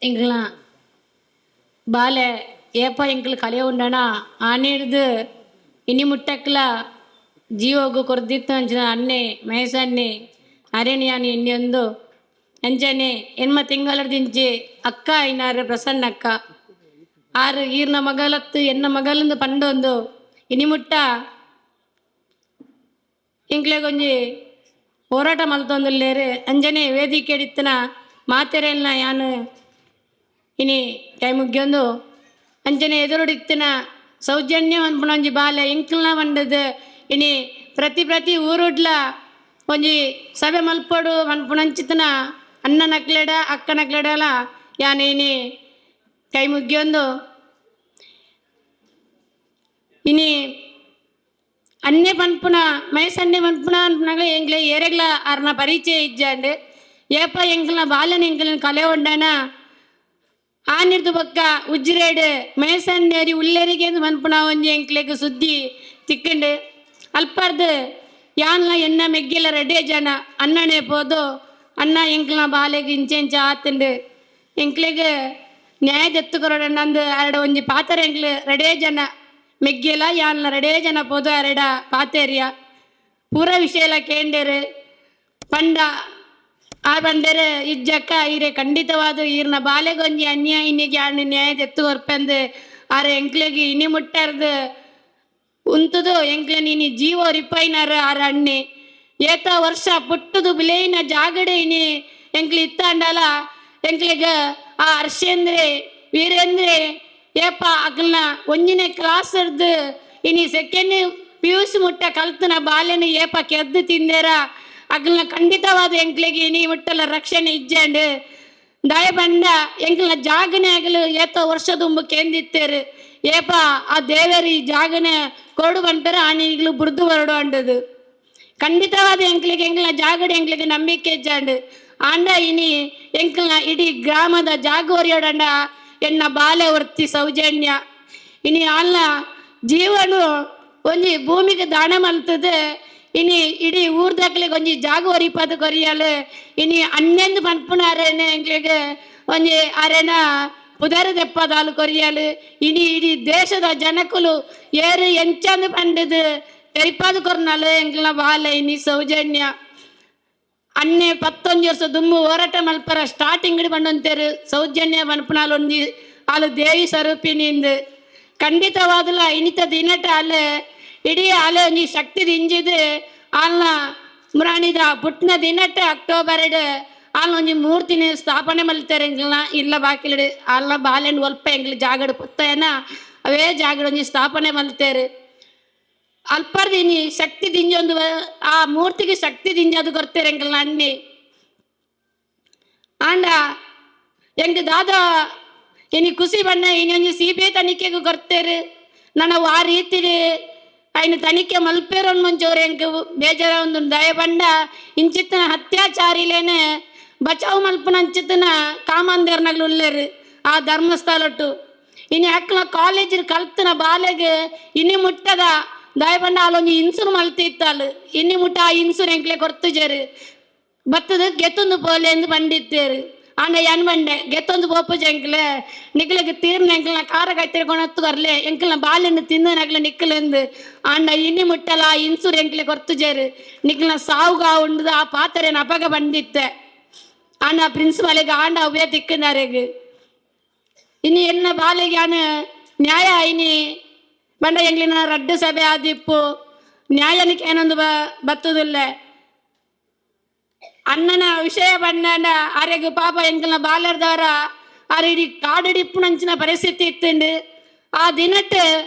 ಎಂಕ್ಲ ಬಾಲೆ ಏಪ ಎಂಕ್ಲು ಕಲೆ ಉಂಡಣ ಆನಿಡ್ದು ಇನಿ ಮುಟ್ಟಕ್ಲ ಜೀವಗು ಕೊರ್ದಿತ್ತು ಅಂಚಿನ ಅಣ್ಣೆ ಮಹೇಶಣ್ಣೆ ಅರೇಣಿಯಾನಿ ಇನ್ನೊಂದು ಅಂಚನೆ ಎನ್ಮ ತಿಂಗಳದಿಂಚಿ ಅಕ್ಕ ಐನಾರು ಪ್ರಸನ್ನ ಅಕ್ಕ ಆರು ಈರ್ನ ಮಗಲತ್ತು ಎನ್ನ ಮಗಲಂದು ಪಂಡೊಂದು ಇನಿ ಮುಟ್ಟ ಎಂಕ್ಲೆಗೊಂಜಿ ಹೋರಾಟ ಮಲ್ತೊಂದುಲ್ಲೇರು. ಅಂಜನೆ ವೇದಿಕೆ ಇತ್ತನ ಮಾತೆರೆಲ್ನ ಯಾನು ಇನಿ ಕೈ ಮುಗ್ಯೊಂದು. ಅಂಚನೆ ಎದುರುಡಿತ್ತಿನ ಸೌಜನ್ಯ ಪನ್ಪುನ ಒಂಜಿ ಬಾಲೆ ಎಂಕ್ಲ್ನ ಪಂಡದು ಇನಿ ಪ್ರತಿ ಪ್ರತಿ ಊರುಡ್ಲ ಒಂಜಿ ಸಭೆ ಮಲ್ಪೊಡು ಪನ್ಪುನಂಚಿತ್ತಿನ ಅಣ್ಣನಕ್ಲೆಡ ಅಕ್ಕನಕ್ಲೆಡಲ ಯಾನ್ ಇನಿ ಕೈ ಮುಗ್ಯೊಂದು. ಇನಿ ಅನ್ಯ ಪನ್ಪುನ ಮಯಸನ್ನೆ ಪನ್ಪುನ ಅನ್ಪುನಾಗ ಎಂಕ್ಲೆ ಏರೆಗ್ಲ ಅರ್ನ ಪರಿಚಯ ಇಜ್ಜಾಂಡ್. ಏಪ ಎಂಕ್ಲ್ನ ಬಾಲನ ಎಂಕ್ಲೆನ್ ಕಲೆ ಉಂಡನ ಆನಿರ್ದು ಬೊಕ್ಕ ಉಜ್ಜಿರೇಡ್ ಮಯಸನ್ನೇರಿ ಉಲ್ಲೇರಿಗೆ ಪನ್ಪುನ ಒಂಜಿ ಎಂಕ್ಲೆಗ್ ಸುದ್ದಿ ತಿಕ್ಕಂಡು. ಅಲ್ಪರ್ದು ಯಾನ್ಲ ಎನ್ನ ಮೆಗ್ಗಿಲ ರೆಡ್ಡೆ ಜನ ಅಣ್ಣನೇ ಪೋದು ಅಣ್ಣ ಎಂಕ್ಲ್ನ ಬಾಲೆಗ್ ಇಂಚ ಇಂಚ ಆತುಂಡು, ಎಂಕ್ಲೆಗ್ ನ್ಯಾಯ ದೆತ್ತು ಕೊರೊಡಂದು ಅರಡ ಒಂಜಿ ಪಾತೆರ. ಎಂಕ್ಲು ರಡೇ ಜನ ಮೆಗ್ಗೆಲ ಯಾನ್ಲ ರಡೇ ಜನ ಪೋದು ಅರೆಡ ಪಾತೆರಿಯ ಪೂರ ವಿಷಯ ಕೇಂಡೇರು. ಪಂಡ ಆ ಬಂಡೆರ್ ಇಜ್ಜಕ್ಕ ಈರೆ ಖಂಡಿತವಾದ ಈರ್ನ ಬಾಲೆಗೊಂಜಿ ಅನ್ಯಾಯ ಇನ್ನಿಗೆ ಯಾನ್ ನ್ಯಾಯ ದೆತ್ತು ಕೊರ್ಪೆಂದು ಆರೆ ಎಂಕ್ಲೆಗ್ ಇನಿ ಮುಟ್ಟರ್ದು ಉಂತುದು ಎಂಕ್ಲೆನ್ ಇನಿ ಜೀವ ರಿಪೈನರ್ ಆರ್ ಅಣ್ಣೆ. ಏತ ವರ್ಷ ಪುಟ್ಟುದು ಬಿಲೇಯಿನ ಜಾಗಡೆ ಇನಿ ಎಂಕ್ಲೆ ಇತ್ತಾಂಡಲ ಎಂಕ್ಲೆಗ್ ಆ ಹರ್ಷೇಂದ್ರೆ ವೀರೇಂದ್ರೆ ಏಪ ಅಗಲ್ನ ಒಂಜಿನೇ ಕ್ಲಾಸ್ ಇರ್ದು ಇನಿ ಸೆಕೆಂಡ್ ಪಿಯುಸಿ ಮುಟ್ಟ ಕಲ್ತನ ಬಾಲೆನ ಏಪ ಕೆದ್ದು ತಿಂದೇರ ಅಗಲ್ನ ಖಂಡಿತವಾದ ಎಂಕ್ಲೆಗ್ ಇನಿ ಮುಟ್ಟಲ ರಕ್ಷಣೆ ಇಜ್ಜಾಂಡ್. ದಯ ಬಂಡ ಎಂಕ್ಲ್ನ ಜಾಗನೆ ಆಗಲು ಏತೋ ವರ್ಷ ದುಂಬು ಕೇಂದಿತ್ತೇರು. ಏಪ ಆ ದೇವರು ಈ ಜಾಗನೆ ಕೊಡು ಬಂಪೆರ ಆನಿಗ್ಲು ಬುರ್ದು ಬರಡು ಅಂಡದು. ಖಂಡಿತವಾದ ಎಂಕ್ಲಿಗೆ ಎಂಕ್ಲ್ನ ಜಾಗಡೆ ಎಂಕ್ಲಿಗೆ ನಂಬಿಕೆ ಇಜ್ಜಾಂಡ್. ಆಂಡ ಇನಿ ಎಂಕ್ಲ್ನ ಇಡೀ ಗ್ರಾಮದ ಜಾಗ ಒರಿಯೋಡಂಡ ಎನ್ನ ಬಾಲೆ ವರ್ತಿ ಸೌಜನ್ಯ ಇನಿ ಆಲ್ನ ಜೀವನು ಒಂಜಿ ಭೂಮಿಗೆ ದಾನ ಮಲ್ತದೆ. ಇನಿ ಇಡೀ ಊರ್ದಕ್ಲೆಗ್ ಒಂಜಿ ಜಾಗ ಒರಿಪದ ಕೊರಿಯಲು. ಇನಿ ಅನ್ನೆಂದು ಪನ್ಪುನಾರೇನೆ ಎಂಕ್ಲೆಗ್ ಒಂಜಿ ಅರೆನ ಪುದರ್ ದೆಪ್ಪದಾಲು ಕೊರಿಯಲು. ಇನಿ ಇಡೀ ದೇಶದ ಜನಕುಲು ಏರು ಎಂಚಂದು ಪಂಡದು ತೆರಿಪಾದ ಕೊರ್ನಾಲು ಎಂಕ್ಲ್ನ ಬಾಲೆ ಇನಿ ಸೌಜನ್ಯ. ಅನ್ನೆ ಪತ್ತೊಂಜಿ ವರ್ಷ ದುಂಬು ಹೋರಾಟ ಮಲ್ಪರ ಸ್ಟಾರ್ಟಿಂಗ್ ಪಂಡೊಂತೇರು ಸೌಜನ್ಯ ಪನ್ಪುನಾಲ್ ಒಂಜಿ ಆಲು ದೇವಿ ಸ್ವರೂಪಿನಿಂದು. ಖಂಡಿತವಾದಲ ಇನಿತ ದಿನಟ ಅಲೆ ಇಡೀ ಆಲೆ ಒಂಜಿ ಶಕ್ತಿ ದಿಂಜಿದ್ ಆಲ್ನ ಮುರಾಣಿದ ಪುಟ್ನ ದಿನಟ ಅಕ್ಟೋಬರ್ ಆಲ್ನ ಒಂಜಿ ಮೂರ್ತಿನ ಸ್ಥಾಪನೆ ಮಲ್ತಾರೆ ಎಂಕ್ಲ್ನ ಇಲ್ಲ ಬಾಕಿಲಡು. ಆಲ್ನ ಬಾಲೆನ್ ಒಲ್ಪ ಎಂಕ್ಲು ಜಾಗಡ್ ಪುತ್ತಯನ ಅವೇ ಜಾಗಡ್ ಒಂಜಿ ಸ್ಥಾಪನೆ ಮಲ್ತೇರು. ಅಲ್ಪರ್ದಿನಿ ಶಕ್ತಿ ದಿಂಜೊಂದು ಆ ಮೂರ್ತಿಗೆ ಶಕ್ತಿ ದಿಂಜದು ಕೊರ್ತೆರ್ ಎಂಕ್ಲ್ನ ಅಣ್ಣಿ. ಆಂಡ ಎಂಕ್ ದಾದ ಇನಿ ಖುಷಿ ಬಣ್ಣ ಇನಿ ಒಂಜಿ ಸಿಬಿಐ ತನಿಖೆಗ್ ಕೊರ್ತೆರ್. ನನ ಆ ರೀತಿಡ್ ಐನ್ ತನಿಖೆ ಮಲ್ಪೆರ್ ಮಂಚೋರು ಎಂಕ್ ಬೇಜಾರ ಉಂದು. ದಯ ಪಂಡ ಇಂಚಿತ್ತಿನ ಅತ್ಯಾಚಾರಿಲೇನೆ ಬಚಾವ್ ಮಲ್ಪುನ ಅಂಚಿತ್ತಿನ ಕಾಮಂದೇರ್ನಗ್ಲು ಉಲ್ಲೆರ್ ಆ ಧರ್ಮಸ್ಥಳಟ್ಟು. ಇನಿ ಅಕ್ಲ ಕಾಲೇಜ್ ಕಲ್ತಿನ ಬಾಲೆಗ್ ಇನಿ ಮುಟ್ಟದ ದಯ ಪಂಡ ಆಲೊಂಜಿ ಇನ್ಸುನ್ ಮಲ್ತಿತ್ತಾಲ್. ಇನಿ ಮುಟ್ಟ ಆ ಇನ್ಸುನ್ ಎಂಕ್ಲೆ ಕೊರ್ತುಜೆರ್. ಬತ್ತದ ಗೆತ್ತೊಂದು ಪೋಲೆ ಪಂಡಿತ್ತೇರು. ಆಂಡ ಯಾನ್ ಪಂಡೆ ಗೆತ್ತೊಂದು ಪೋಪುಜ ಎಂಕ್ಲೆ, ನಿಕ್ಲೆಗ್ ತೀರ್ನ ಎಂಕ್ಲ್ನ ಕಾರ ಕೈತಲ್ ಕೊನತ್ತು ಕೊರ್ಲೆ, ಎಂಕ್ಲ್ನ ಬಾಲೆನ್ ತಿಂದನಕ್ಲೆ ನಿಕ್ಲೆಂದು. ಆಂಡ ಇನಿ ಮುಟ್ಟಲ ಆ ಇನ್ಸೂರ್ ಎಂಕ್ಲೆ ಕೊರ್ತುಜೆರ್. ನಿಕ್ಲ್ನ ಸಾವುಗಾ ಉಂಡುದು ಆ ಪಾತೆರೆನ್ ಅಪಗ ಪಂಡಿತ್ತೆ. ಆಂಡ ಪ್ರಿನ್ಸಿಪಾಲಿಗೆ ಆಂಡ ಅವ್ವೇ ತಿಕ್ಕುನಾರೆಗ್. ಇನಿ ಎನ್ನ ಬಾಲೆಗ್ ಯಾನ್ ನ್ಯಾಯ ಇನಿ ಪಂಡ ಎಂಕ್ಲಿನ ರಡ್ಡ್ ಸಭೆ ಆದಿಪ್ಪು ನ್ಯಾಯನಿಗೆ ಏನೊಂದು ಬತ್ತುದುಲ್ಲೆ. ಅಣ್ಣನ ವಿಷಯ ಪಂಡ ಅರೆಗ್ ಪಾಪ ಎಂಕಲ್ನ ಬಾಲರ್ದಾರ ಆರ್ ಇಡೀ ಕಾಡಡಿ ಇಪ್ಪುನಂಚಿನ ಪರಿಸ್ಥಿತಿ ಇತ್ತುಂಡು. ಆ ದಿನಟ್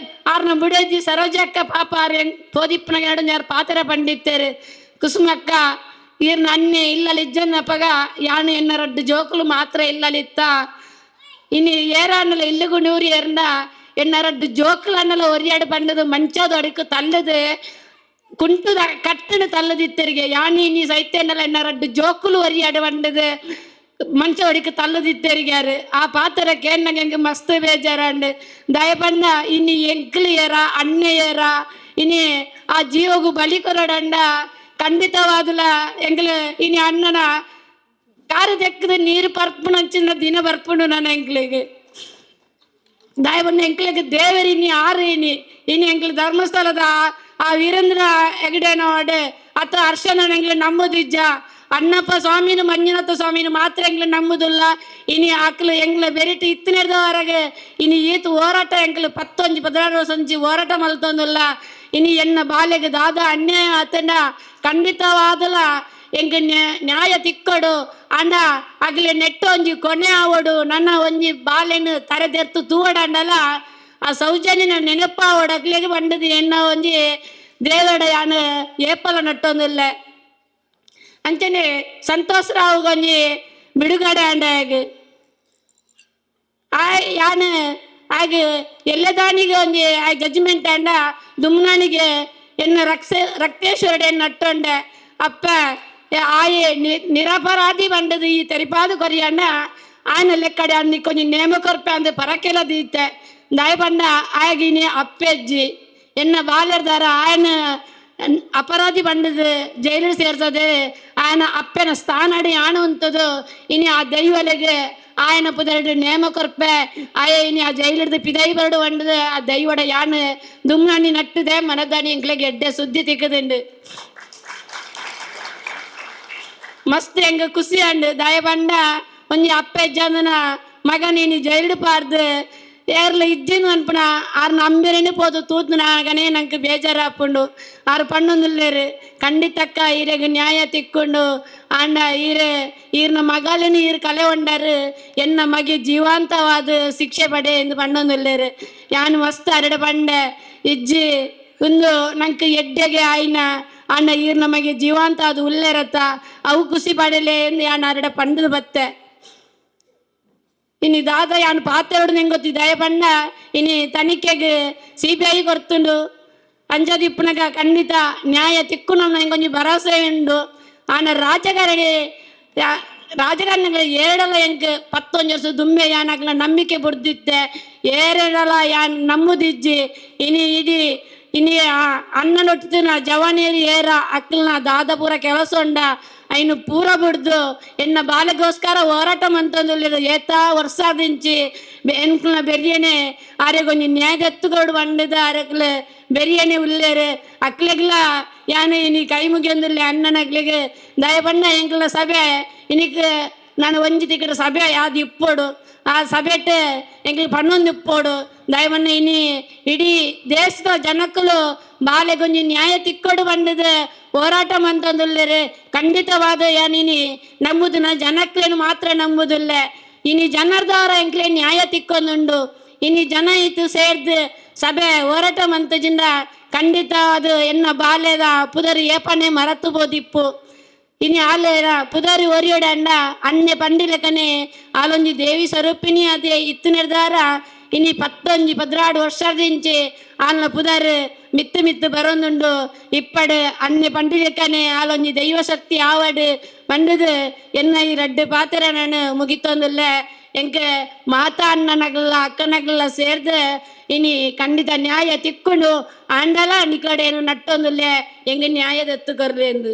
ಆರ್ನ ಬುಡೇಜಿ ಸರೋಜಕ್ಕ ಪಾಪ ಆರ್ ಪೋದಿಪ್ಪುನ ಯಾರು ಪಾತ್ರ ಪಂಡಿತ್ತೇರು. ಕುಸುಮಕ್ಕ ಈರ್ನ ಅನ್ನೆ ಇಲ್ಲಲ್ ಇಜ್ಜನ್ನಪಗ ಯಾನು ಎನ್ನ ರಡ್ಡು ಜೋಕುಲು ಮಾತ್ರ ಇಲ್ಲಲಿತ್ತ. ಇನಿ ಏರಾನಲ ಇಲ್ಲುಗು ನೂರಿ ಏರ್ನ ಎನ್ನ ರಡ್ಡು ಜೋಕುಲು ಅನ್ನಲ ಒರಿಯಾಡು ಪಂಡದು ಮಂಚದೊಡಿಕು ತಲ್ಲದು ಕುಂಟುದ ಕಟ್ಟಣ ತಲ್ಲದಿತ್ತರಿಗೆ. ಯಾನಿ ಇನಿ ಸೈತ್ಯನಲ ಎನ್ನ ರಡ್ಡು ಜೋಕುಲು ಒರಿಯಾಡು ಪಂಡದು ಮಂಚ ಒಡಿಕು ತಲ್ಲದಿತ್ತರಿಗ್ಯಾರು. ಆ ಪಾತ್ರ ಕೇನ್ನಗ ಎಂಕ್ ಮಸ್ತ್ ಬೇಜಾರಾಂಡ್. ದಯಪಂಡ ಇನಿ ಎಂಕ್ಲು ಏರ ಅಣ್ಣೆ ಏರ ಇನಿ ಆ ಜೀವಗು ಬಲಿ ಕೊರಡಂಡ ಖಂಡಿತವಾದಲ ಎಂಕ್ಲು ಇನಿ ಅಣ್ಣನ ಕಾರು ದೆಕ್ಕದ ನೀರು ಪರ್ಪುನಂಚಿನ ದಿನ ಬರ್ಪುಂಡು ನನ್ನ ಎಂಕ್ಲೆಗ್. ದಾಯ ಪಂಡ ಎಂಕ್ಲೆಗ್ ದೇವೆರ್ ಇನಿ ಆರು ಇನಿ ಇನಿ ಎಂಕ್ಲೆ ಧರ್ಮಸ್ಥಳದ ಆ ವೀರೇಂದ್ರ ಹೆಗಡೆನವಾಡ್ ಅತ್ತ ಹರ್ಷನ ಎಂಕ್ಲೆ ನಂಬುದಿಜ್ಜ. ಅಣ್ಣಪ್ಪ ಸ್ವಾಮಿನ ಮಂಜುನಾಥ ಸ್ವಾಮಿನ ಮಾತ್ರ ಎಂಕ್ಲೆ ನಂಬುದಿಲ್ಲ. ಇನಿ ಅಕ್ಲು ಎಂಕ್ಲೆ ಬೆರಿಟ್ ಇತ್ತಿನೆರ್ದವರೆಗೆ ಇನಿ ಈತ್ ಹೋರಾಟ ಎಂಕ್ಲೆ 11 16 ವರ್ಷ ಹೋರಾಟ ಮಲ್ತೊಂದುಲ್ಲ. ಇನಿ ಎನ್ನ ಬಾಲೆಗ್ ದಾದ ಅನ್ಯಾಯ ಆತಂಡ ಖಂಡಿತವಾದಲ ಎಂಕ್ ನ್ಯಾಯ ತಿಕ್ಕೊಡು. ಆಂಡ ಅಗ್ಲೆ ನೆಟ್ಟ ಒಂಜಿ ಕೊನೆ ಆವೊಡು. ನನ್ನ ಒಂಜಿ ಬಾಲೆನ್ ತರೆ ದೆರ್ತ್ ತೂವೊಡಾಂಡಲ ಆ ಸೌಜನ್ಯನ ನೆನಪಾವೊಡು ಅಕ್ಲೆಗ್ ಪಂಡುದು ಎನ್ನ ಒಂಜಿ ದೇವಡ ಯಾನ್ ಏಪಲ ನಟ್ಟೊಂದುಲ್ಲೆ. ಅಂಚನೆ ಸಂತೋಷ್ ರಾವ್ ಒಂಜಿ ಬಿಡುಗಡೆ ಆಂಡ ಆ ಯಾನ್ ಆಗ ಎಲ್ಲದಾನಿಗೆ ಒಂಜಿ ಆ ಜಡ್ಜ್ಮೆಂಟ್ ಆಂಡ ದುಮ್ನಾನಿಗೆ ಎನ್ನ ರಕ್ತೇಶ್ವರಡೆ ನಟ್ಟೊಂಡೆ. ಅಪ್ಪ ಆಯೆ ನಿರಪರಾಧಿ ಬಂಡದು ಈ ತೆರಿಪಾದ ಕೊರಿಯಣ್ಣ ಆಯನ ಲೆಕ್ಕಡೆ ಅన్ని కొంచెం ನೇಮ ಕೊರ್ಪೆ ಅಂದ್ ಪರಕೆಲ ದೀತೆ. ದಾಯ ಪಂಡ ಆಯಗಿನಿ ಅಪ್ಪೆಜ್ಜಿ ಎನ್ನ ಬಾಲ್ಯರ್ದಾರ ಆಯನ ಅಪರಾಧಿ ಬಂಡದು ಜೈಲು ಸೇರ್ತದೆ. ಆಯನ ಅಪ್ಪೆನ ಸ್ಥಾನಡಿ ಆಣ ಉಂತದು. ಇನಿ ಆ ದೈವಲೆಗೆ ಆಯನ ಪುದರ್ಡ್ ನೇಮ ಕೊರ್ಪೆ. ಆಯ ಇನಿ ಆ ಜೈಲಿಡ್ದು ಪಿದೈ ಬರಡು వంಡದು ಆ ದೈವಡ ಯಾನ್ ದುಮ್ನಾಣಿ ನಟ್ಟುದೆ. ಮನದಾನಿ ಎಂಕ್ಲೆಗ್ ಎಡ್ಡೆ ಸುದ್ದಿ ತಿಕ್ಕದುಂಡು. ಮಸ್ತ್ ಎಂಗ್ ಖುಷಿ ಆಂಡ್. ದಾಯ ಪಂಡ ಒಂಜಿ ಅಪ್ಪೆಜ್ಜಂದನ ಮಗನ ಇನಿ ಜೈಲ್ಡ್ ಪಾರ್ದ್ ಏರ್ಲ ಇಜ್ಜಿಂದ್ ಪನ್ಪುನ ಆರ್ನ ಅಂಬೆರೆನೆ ಪೋದು ತೂತ್ನಾಗನೇ ನಂಕ್ ಬೇಜಾರಾಪುಂಡು. ಆರ್ ಪಣ್ಣೊಂದುಲ್ಲೆರ್ ಖಂಡಿತಕ್ಕ ಈರೆಗ್ ನ್ಯಾಯ ತಿಕ್ಕುಂಡು. ಆಂಡ ಈರೆ ಈರ್ನ ಮಗಲೆನ್ ಈರ್ ಕಲೆವೊಂಡರ್, ಎನ್ನ ಮಗೆ ಜೀವಾಂತವಾದ್ ಶಿಕ್ಷೆ ಪಡೆ ಇಂದ್ ಪಣ್ಣೊಂದುಲ್ಲೆರ್. ಯಾನ್ ಮಸ್ತ್ ಅರೆಡ ಪಂಡೆ, ಇಜ್ಜಿ ಉಂದು ನಂಕ್ ಎಡ್ಡೆಗೆ ಆಯಿನ, ಆಂಡ ಈರ್ನ ಮಗೆ ಜೀವಾಂತ ಅದು ಉಲ್ಲೆರತ್ತ, ಅವು ಖುಷಿ ಪಡೆಲೆ ಇಂದ್ ಯಾನ್ ಅರೆಡ ಪಂಡುದು ಬತ್ತೆ. ಇನಿ ದಾದ ಯಾನ್ ಪಾತೆರೊಡು ನೆಂಗೊತ್ತಿ. ದಯ ಪಂಡ ಇನಿ ತನಿಖೆಗ್ ಸಿಬಿಐ ಕೊರ್ತುಂಡು. ಅಂಚದ ಇಪ್ಪುನಗ ಖಂಡಿತ ನ್ಯಾಯ ತಿಕ್ಕುನ ಎಂಕೊಂಜಿ ಭರವಸೆ ಉಂಡು. ಆಂಡ ರಾಜಕಾರಣಿ ರಾಜಕಾರಣಿಗಳ ಏರಡಲ ಎಂಕ್ 11 ವರ್ಷ ದುಂಬೆ ಯಾನ್ ಅಕ್ಲ್ನ ನಂಬಿಕೆ ಬುಡ್ದಿತ್ತೆ. ಏರೆಡಲ ಯಾನ್ ನಂಬುದಿಜ್ಜಿ. ಇನಿ ಇಡೀ ಇನಿ ಅಣ್ಣನೊಟ್ಟಿನ ಜವಾನಿಯರು ಏರ ಅಕ್ಲ್ನ ದಾದ ಪೂರ ಕೆಲಸ ಉಂಡ ಐನು ಪೂರ ಬುಡ್ದು ಎನ್ನ ಬಾಲೆಗೋಸ್ಕರ ಹೋರಾಟ ಮಂತೊಂದುಲ್ಲೆರ್. ಏತಾ ವರ್ಷಾದಿಂಚಿ ಎಂಕ್ಲ್ನ ಬೆರಿಯನೆ ಆರೆಗೊಂಜಿ ನ್ಯಾಯ ದೆತ್ತುಕೊಡು ಪಂಡುದು ಆರೆಗ್ಲ ಬೆರಿಯನೆ ಉಲ್ಲೆರ್. ಅಕ್ಲೆಗ್ಲ ಯಾನ್ ಇನಿ ಕೈ ಮುಗಿಯೊಂದುಲ್ಲೆ ಅಣ್ಣನಕ್ಲೆಗ್. ದಯ ಪಂಡ ಎಂಕ್ಲ್ನ ಸಭೆ ಇನಿಕ್ ನಾನು ಒಂಜಿ ತಿಕ್ಕಡ ಸಭೆ ಯಾವ್ದು ಇಪ್ಪೊಡು, ಆ ಸಭೆಟ್ ಎಂಕ್ಲು ಪಣ್ಣೊಂದು ಇಪ್ಪೊಡು. ದಯ ಪಂಡ ಇನಿ ಇಡೀ ದೇಶದ ಜನಕ್ಕುಲು ಬಾಲೆಗೊಂಜಿ ನ್ಯಾಯ ತಿಕ್ಕೊಡು ಪಂಡುದು ಹೋರಾಟ ಮಂತೊಂದುಲ್ಲೆರ್. ಖಂಡಿತವಾದ ಯಾನ್ ಇನಿ ನಂಬುದುನ ಜನಕ್ಲೆನ್ ಮಾತ್ರ ನಂಬುದುಲ್ಲೆ. ಇನಿ ಜನರ್ದವರ ಎಂಕ್ಲೆ ನ್ಯಾಯ ತಿಕ್ಕೊಂದುಂಡು. ಇನಿ ಜನ ಇತ್ತು ಸೇರ್ದು ಸಭೆ ಹೋರಾಟ ಮಂತಜಿಂದ ಖಂಡಿತ ಅದು ಎನ್ನ ಬಾಲ್ಯದ ಪುದರ್ ಏಪನೆ ಮರತು ಬೋದಿಪ್ಪು. ಇನಿ ಆಲೇರ ಪುದರಿ ಒರಿಯೋಡೆ ಅಂಡ ಅಣ್ಣೆ ಪಂಡಿಲಕನೆ ಆಲೊಂಜಿ ದೇವಿ ಸ್ವರೂಪಿಣಿ ಅದೇ ಇತ್ತು ನಿರ್ಧಾರ. ಇನಿ 11 16 ವರ್ಷದಿಂಚಿ ಆಲ್ನ ಪುದರ್ ಮಿತ್ತು ಮಿತ್ತು ಬರೋದುಂಡು. ಇಪ್ಪಡು ಅಣ್ಣೆ ಪಂಡಿಲಕನೆ ಆಲೊಂಜಿ ದೈವ ಶಕ್ತಿ ಆವಡು ಪಂಡುದು ಎನ್ನ ಈ ರಡ್ಡು ಪಾತ್ರ ನಾನು ಮುಗಿತೊಂದುಲ್ಲೆ. ಎಂಕ್ ಮಾತಾ ಅಣ್ಣನಗಲ್ಲ ಅಕ್ಕನಗಲ್ಲ ಸೇರ್ದು ಇನಿ ಖಂಡಿತ ನ್ಯಾಯ ತಿಕ್ಕುಂಡು. ಆಂಡಲ ನಿಕಡೇನು ನಟ್ಟೊಂದುಲ್ಲೆ, ಎಂಗ್ ನ್ಯಾಯ ದೆತ್ತುಕೊರ್ಲೆ ಎಂದು.